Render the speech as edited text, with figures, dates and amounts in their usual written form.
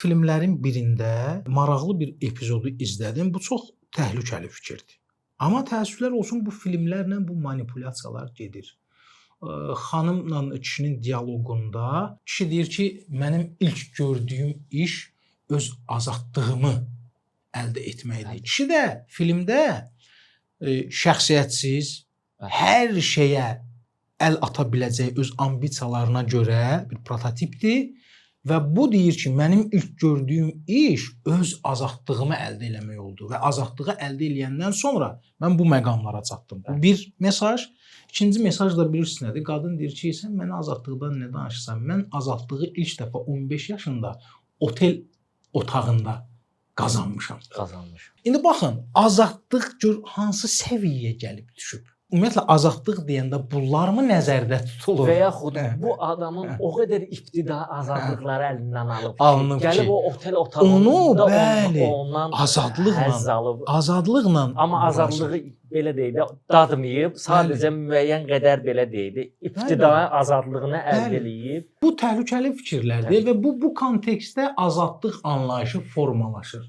Filmlərin birində maraqlı bir epizodu izlədim. Bu çox təhlükəli fikirdir. Amma təəssüflər olsun, bu filmlərlə bu manipulyasiyalar gedir. Xanımla kişinin dialoqunda kişi deyir ki, mənim ilk gördüyüm iş öz azadlığımı əldə etməkdir. Kişi də filmdə şəxsiyyətsiz, hər şeyə əl ata biləcək öz ambisiyalarına görə bir prototipdir və bu deyir ki, mənim ilk gördüyüm iş öz azadlığımı əldə eləmək oldu və azadlığı əldə eləyəndən sonra mən bu məqamlara çatdım. Bu bir mesaj. İkinci mesaj da bilirsiniz nədir? Qadın deyir ki, sən mənə azadlıqdan nə danışırsan? Mən azadlığı ilk dəfə 15 yaşında otel otağında qazanmışam. Qazanmış. İndi baxın, azadlıq gör hansı səviyyəyə gəlib düşüb. Ümumiyyətlə azadlıq deyəndə bunlarmı nəzərdə tutulur? Və yaxud bu adamın o qədər ibtida azadlıqları əlindən alıb ki, Alınıb ki, gəlib o otel otağında onu, bəli, ondan azadlıqla həzz alıb. Azadlıqla Amma azadlığı belə deyək də dadmayıb, sadəcə müəyyən qədər belə deyək də ibtidai azadlığını əldə eləyib. Bu təhlükəli fikirlərdir və bu kontekstdə azadlıq anlayışı formalaşır.